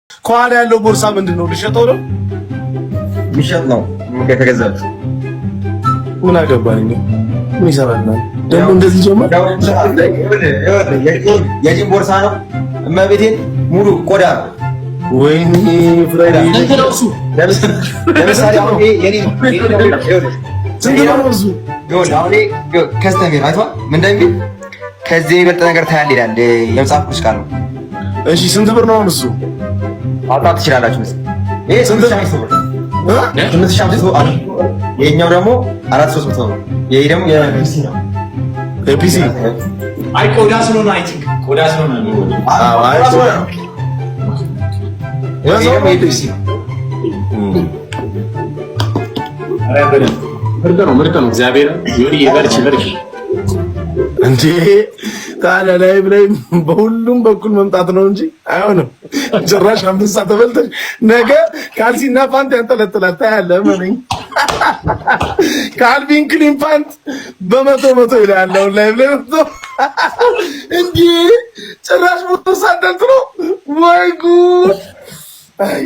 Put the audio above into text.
ከኋላ ያለው ቦርሳ ምንድን ነው? ልሸጠው ነው? የሚሸጥ ነው ከተገዛችሁ። ምን አገባኝ? ምን ይሰራልናል? ደግሞ እንደዚህ ጀመር። የጂም ቦርሳ ነው። እመቤቴን ሙሉ ቆዳ ነው። ወይኔ ፍሬዲ፣ ለምሳሌ አሁን የኔ ስንት ነው እሱ? አሁን customer አይተዋል። ምን እንደሚል ከዚህ የሚበልጥ ነገር ታያለህ ይላል የመጽሐፍ ቅዱስ ቃል ነው። እሺ ስንት ብር ነው እሱ? ማውጣት ትችላላችሁ መሰለኝ። ይሄ 8,500 ብር፣ 8,500። ይሄኛው ደግሞ 4,300 ነው። ይሄ ደግሞ የ PC ነው። የ PC። አይ ቆዳ ስለሆነ፣ I think ቆዳ ስለሆነ ነው። አዎ፣ አይ ቆዳ ነው። ይሄ ደግሞ የ PC ነው። ኧረ በደንብ ምርጥ ነው፣ ምርጥ ነው። እግዚአብሔር ዮኒ በርቺ፣ በርቺ። እንዴ ታዲያ live ላይ በሁሉም በኩል መምጣት ነው እንጂ አይሆንም። ጭራሽ 5 ሰዓት ተበልተሽ ነገ ካልሲና ፓንት ያንጠለጥላል። ታያለህ። መነኝ Calvin Klein ፓንት በመቶ መቶ ይላል። አሁን live ላይ መጥቶ እንጂ ጭራሽ ቦርሳ አንጠልጥሎ፣ ወይ ጉድ! አይ